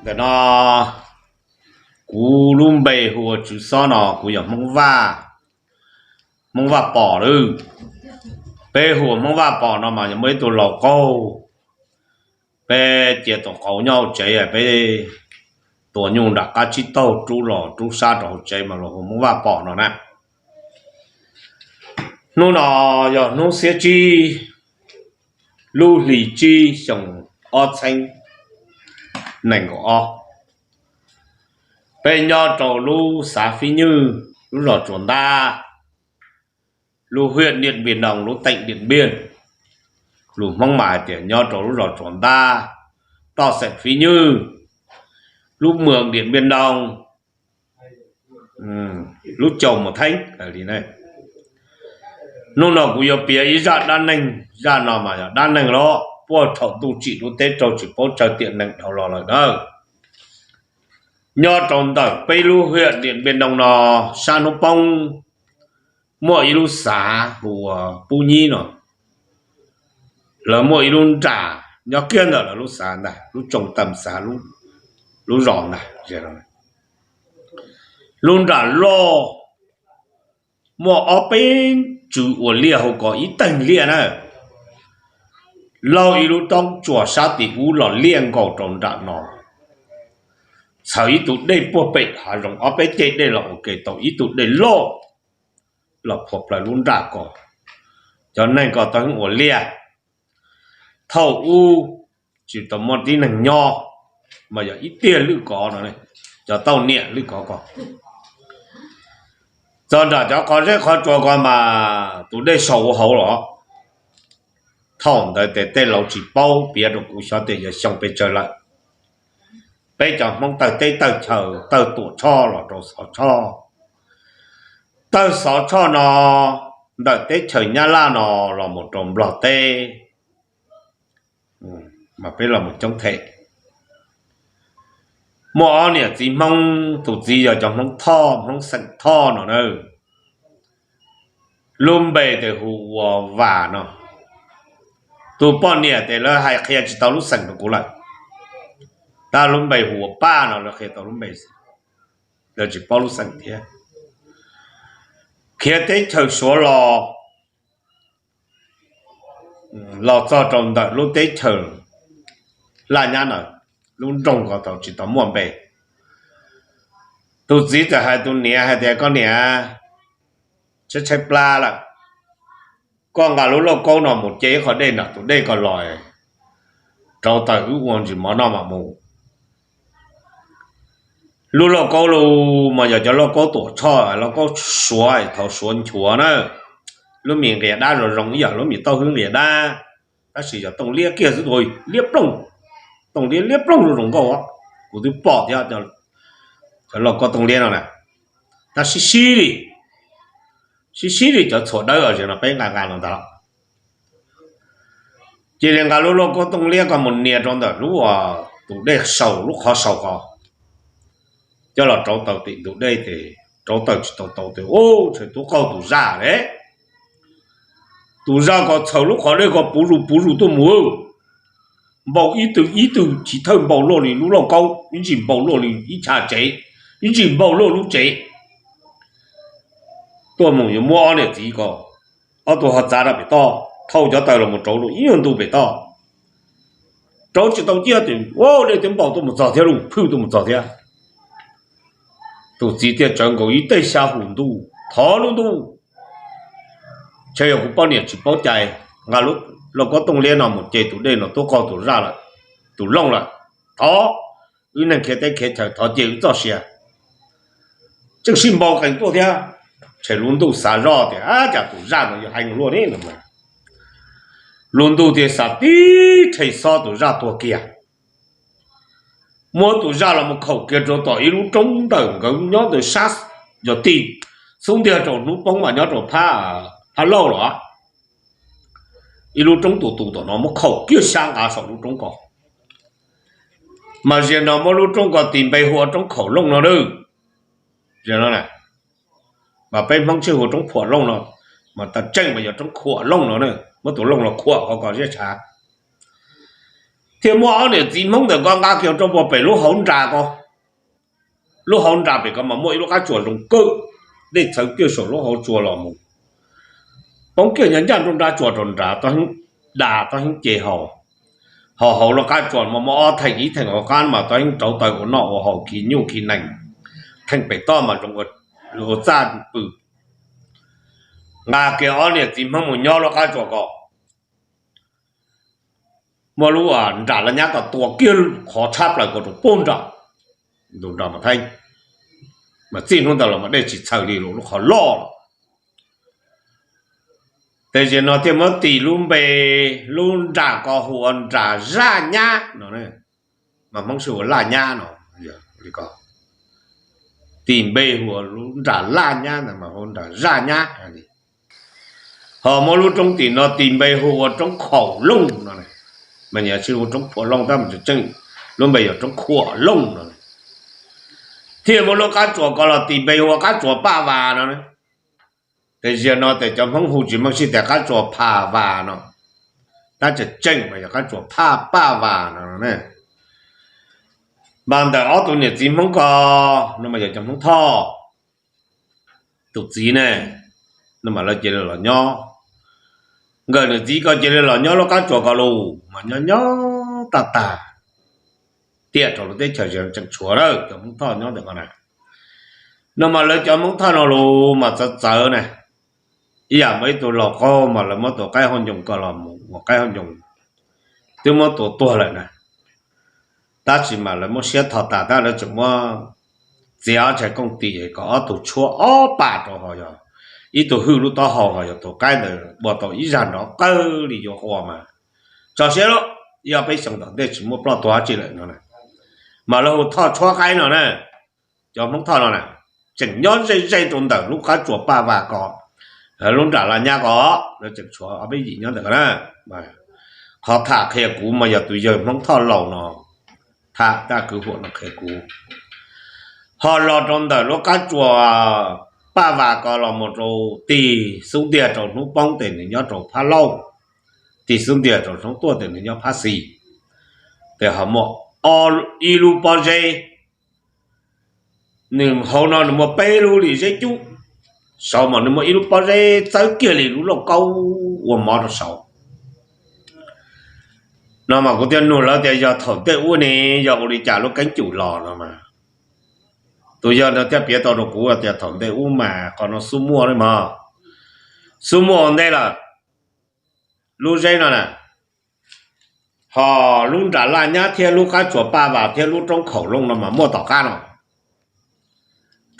Tam no kuv lub npe hu ua Tswv Xob no, kuv yog Hmoob Vaj, Hmoob Vaj Pom lawm. Peb hu ua Hmoob Vaj Pom no mas yog muaj ib tug laus qaug, peb cia tus qauv nyob hauv tsev, peb tua nyuj nram qab tsib taug rub los rub sab rau hauv tsev mas los hu Hmoob Vaj Pom no na. Hnub no yog hnub xiab tsib, lub hlis tsib xyoo ob txheeb nees nkaum ob. Peb nyob rau lub xav Fib Nywj, lub zos Tsuas Ntab, lub hiaj Niam Npiaj Noo, lub teem Niam Npiaj. Lus Hmoob mas hais tias nyob rau lub zos Tsuas Ntab, toj xeem Fib Nywj, lub mwm Niam Npiaj Noo, lub caum Mus Theeb li na. Hnub no kuv yuav piav ib zaj dab neeg, zaj no mas yog dab neeg los puag thaum ntuj tsim lub teb raug tsis paub tsawg tiam neeg dhau los lawm na. Nyob rau ntawm peb lub hiaj Niam Npiaj Noo no, sab hnub poob muaj ib lub xav hu ua Pub Nyib no. Lawv muaj ib lub nram nyob kiag ntawm lawv lub xav ntag, lub tsoo tam xav, lub zos ntag. Lub nram loj, muaj ob peb tswv ua liaj hauv ko ib teeg liaj na. Laug ib lub roob tsuas sab tim ub los liaj nkaus rau nram no, txhawv ib tug dej puag pem hav zoov ob peb ceg dej los ua ke tau ib tug dej loj los phua plaws lub nram ko. Cov neeg ko tau ua liaj. Thaum ub tsis tau muaj tib neeg nyob, mas yog ib tiag lwj kov no, cov tauj niam lwj kov ko. Txog nram cov qhov zeb qhov tsua ko mas tus dej saum ua hauv los. Thaum ntawd ces tej laus tsis paub, piav rau kuv xyov tias yog xyoo pes tsawg lawm. Peb cov Hmoob tawg teb tawg chaw, tawg Tuam Tshoj los rau Xov Tshoj, tawg Xov Tshoj no ntawm teb chaws Nyab Laj no los mus rau Nplog teb, mas peb los mus coob them. Muaj ob niam txiv Hmoob, tus txiv yog cov Hmoob Thoj, Hmoob xeem Thoj no na. Lub npe ces hu ua Vam no. Tus poj niam ces lawv hais qhia tsis tau lub xeem rau kuv lawm, tab lub npe hu ua Paj no lawv qhia tau lub npe, lawv tsis paub lub xeem thiab. Khiav teb chaws Suav los, los txog rau ntawm lub teb chaws Laj Nyab Nab, lub nroog ko tau tsis tau muaj npe. Tus txiv txawm hais tus niam hais tias, koj niam, tshaib tshaib plab lawm, koj nqa lub lauj kaub no mus ce ib qho dej nram tus dej ko los, rauv taws wb ua ntsis mov noj mam mus. Lub lauj kaub los mas yog cov lauj kaub Tuam Tshoj, lauj kaub Suav thaum Suav nchuav na. Lub me nqaim dab zoo zoo ib yam lub me taub hwb nqaim dab, tab sis yog tooj liab kiag xwb, liab ploog, tooj liab liab ploog zoo zoo nkauj. Kuv twb pom thiab, cov lauj kaub tooj liab no na, tab sis sib sib li, sib sib li cov txhuam dawb os, no peb nqa nqa no ntag. Cia li nqa lub lauj kaub tooj liab ko mus nias rau ntawm lub, tus dej saum, lub qhov saum ko, coj los rauv taws tim ntug dej ces rauv taws tsis tau tau ces, u, ntshe twb qaug tus zaj li. Tus zaj ko txhaws lub qhov dej ko puv zus puv zus tuaj mus, npau ib tw ib tw chiv thawj npau luaj li lub lauj kaub, ib ntsis npau luaj li ib chav tsev, ib ntsis npau luaj lub tsev. Tuaj mus yuav muab ob niam txiv ko, ob tug ho txav rau pem toj, thauj cov taws los mus rauv rau ib nyuag ntu pem toj. Rauv tsis tau ciaj ces, u, dej twb npau tuaj mus txog thiab lauj, phwj tuaj mus txog thiab. Tus txiv thiaj tsawv nkaus ib teg xya hum ntuj, thov lub ntuj, ntshe yog kuv poj niam tsis paub cai, nqa lauj kaub tooj liab no mus ce tus dej no twb qaug tus zaj lawm, tus looj lawm. Thov, wb neeg khiav teb khiav chaw, thov cia wb txoj sia. Tseem sib npau qees tuaj thiab, ntshe lub ntuj xav zoj tias, ab, cas tus zaj no yuav heev luaj ne no. Lub ntuj thiaj xav tib rhe xob tus zaj tuag kiag. Muab tus zaj los mus khaum kiag rau tom ib lub roob ntawm nkawd nyob ntawd sab, yog tim xub ntiag rau hnub poob mas nyob rau Phab Lauj los, ib lub roob tus tus tom no muab khaum kiag xyab nqa saum lub roob ko. Mas ziag no muab lub roob ko tis npe hu ua roob Khaum Looj no na. Mas peb Hmoob tsis hu roob Khuam Looj no, mas tas tseeb mas yog roob Khuam Looj no na, muab tus looj los khuam qhov ko ziab tshav. Thiaj muaj ob niam txiv Hmoob ntawm ko nqa kiag rau puag pem lub hauv nra ko. Lub hauv nra pem ko mas muaj ib lub qab tsuas zoo kawg, dej txhawv kiag saum lub hauv tsua los mus, poob kiag nyob ncaj nruab nrab tsua rau nrad, tau heev, da tau heev ces haus. Ho hauv lub qab tsuas mas muaj ob theem, ib theem hauv qab mas tau heev rauv taws ua noj ua haus khi nyuj khi nees, theem pem toj mas zoo ua txaj pw. Nqa kiag ob niam txiv Hmoob mus nyob lub qab tsuas ko, muaj lub nram laj nyab ko tua kiag qhov tshab plaws ko rau puag nram, nram mas theeb, mas txij hnub ntawd los mas dej tsis txhawv li lawm, lub qhov loj lawm. Tes zaum no thiaj muab tis lub npe, lub nram ko hu ua nram Zaj Nyab no, mas Hmoob sib hu ua Laj Nyab no. Tis npe hu ua lub nram Laj Nyab ntawd mas hu nram Zaj Nyab. Ho muab lub roob tim no tis npe hu ua roob Khaum Looj no, mas nyias sib hu roob Khuam Looj tab mas tseem tseeb, lub npe yog roob Khuam Looj no. Thiaj muab lub qab tsuas ko los tis npe hu ua qab tsuas Paj Vas no. Tes zaum no tes cov Hmoob hu tsis meej sij tias qab tsuas Pha Vas no, tab tseem tseeb mas yog qab tsuas Phaj Paj Vas no. Mas ntawm ob tug niam txiv Hmoob ko no mas yog cov Hmoob Thoj tus txiv ne, no mas lawv cia li los nyob, nkawd niam txiv ko cia li los nyob lub qab tsuas ko lus mas nyob nyob tag tag, tiam rau lub teb chaws tseem tshuav lawm cov Hmoob Thoj nyob ntawm ko na. No mas lawv cov Hmoob Thoj no lus mas txawv txawv na, ib yam muaj ib tug laus qaug mas lawv muab tus qaib hauj ncoos ko los mus ua qaib hauj ncoos, twb muab tua tuag lawm na. Tab sis mas lawv muab siab tho tas tab lawv tseem muab txiav ob tshais kooj tim kom ob tug tshuab ob pas rau ho yog ib tug hwj lub taub hau ho yog tus qaib ntawd ua tau ib zaj nrov qawg li yuav ua mas tso siab lawm, ib ob peb xyoos tom ntej tsis muaj ploj tuag dab tsi lawm no. Mas lawv hu Thoj tshuab qaib no na, cov Hmoob Thoj no na, tseem nyob ze ze rau ntawm lub qab tsuas Paj Vas ko, lub nram Laj Nyab ko, lawv tseem tshuav ob peb yim nyob ntawm ko na. Qhov tham qhia kuv mas yog tus yawg Hmoob Thoj laus no tham, tab kwv huam no qhia kuv. Ho los rau ntawm lub qab tsuas Paj Vas ko los mus rau tig xub ntiag rau hnub poob tes nws nyob rau phab laug, tig xub ntiag rau hnub tuaj tes nws nyob phab xis. Tes ho muaj ib lub pob zeb, nws hauv no nws muaj peb lub li zeb cub, saud mas nws muaj ib lub pob zeb txawb kiag li lub lauj kaub ua mov rau saud. No mas kuv thiaj nug lawv tias yog thaum ntej ub ne yog ua li cas lub keeb cum los no mas, tus yawg no thiaj piav tau rau kuv tias thaum ntej ub mas qhov no xub muaj li mog, xub muaj ua ntej lawm. Lub zeb no na, ho lub nram Laj Nyab thiab lub qab tsuas Paj Vas thiab lub roob Khaum Looj no mas muaj tom qab no.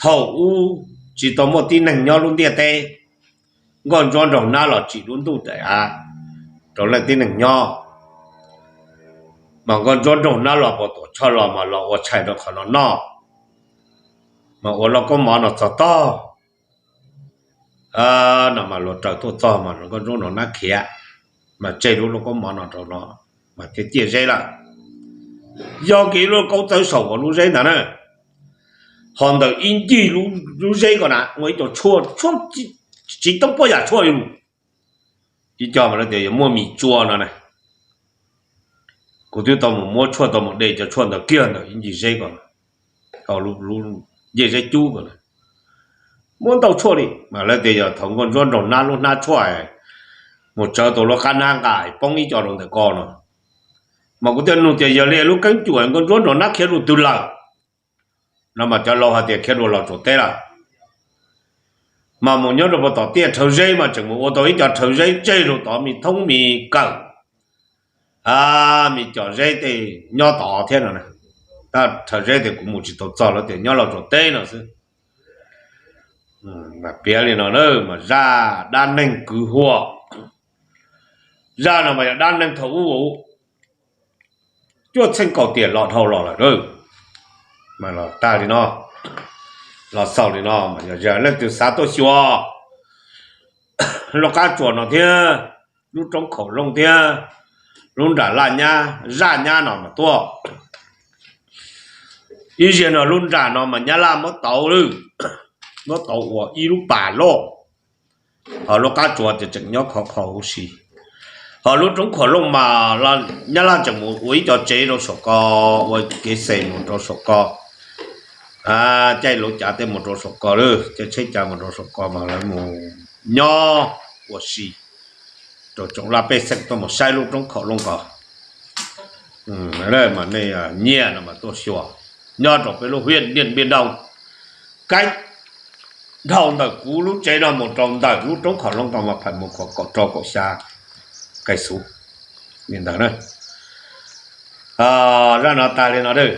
Thaum ub tsis tau muaj tib neeg nyob lub ntiaj teb, nkauj ntsuab nraug nab los tsim lub ntuj daim av rau leej tib neeg nyob, mas nkauj ntsuab nraug nab los puas tuam choj los mas los ua tshais rau qhov no noj, mas ua lauj kaub mov no txog tog no mas luag raws tuaj txog mas nkauj ntsuab nraug nab khiav, mas tseg lub lauj kaub mov no rau no, mas thiaj ciaj zeb lawm. Yog kiag ib lub lauj kaub txawb saum uas lub zeb ntawd na, ho ntawm ib ncig lub zeb ko na muaj ib co tshuaj, tshuaj tsis toob puab yam tshuaj li lus. Ib co mas lawv tias yog muaj mis tsua no na. Kuv twb tau mus muab tshuaj tau mus de cov tshuaj ntawd kiag ntawm ib ncig zeb ko, ncej zeb cub ko, muab ntau tshuaj li mas lawv tias yog thaum nkauj ntsuab nraug nab lub hnab tshuaj mus tsawv tau lub qab hnab nqa poob ib co rau ntawm ko no. Mas kuv thiaj nug tias yog li lub keeb cum nkauj ntsuab nraug nab khiav dua twg lawm no mas cov laus hais tias khiav dua Los Tsuas teb lawm. Mas mus nyob rau puag tom tiaj rhawv zeb mas tseem mus ua tau ib co rhawv zeb tseg rau tod, me thoob me kawm, me com zeb tej nyob tod thiab no. Tab rhawv zeb tias kuv mus tsis tau txog, lawv tias nyob Los Tsuas teb no xwb. Mas piav li no na, mas zaj dab neeg kwv huam, zaj no mas yog dab neeg thaum ub cuaj txheej kaum tiam los dhau los lawm. Mas los tag li no, los xaus li no, mas yog leej twg xav tuaj xyuas lub qab tsuas no thiab lub roob Khaum Looj thiab lub nram Laj Nyab, Zaj Nyab no mas tuaj. Ib zaug no lub nram no mas Nyab Laj muab tauv, muab tauv ua ib lub pas loj, ho lub qab tsuas ces tseem nyob khov kho huv si. Ho lub roob Kham Looj mas Nyab Laj tseem mus ua ib co tsev rau saum ko, ua kev xes mus rau saum ko, caij lub cav tej mus rau saum ko, caij tsheb cav mus rau saum ko mas lawv mus nyob ua si rau tsoom laj pej xeem tuaj mus saib lub roob Kham Looj ko. Mas nej nyiam no mas tuaj xyuas nyob rau peb lub hiaj niaj npia nrau, kaib dhau ntawm kuv lub tsev no mus rau ntawm lub roob Kham Looj ko mas phaim mus kaum rau kaum xya kais xus li ntawd na. Zaj no tas li no dab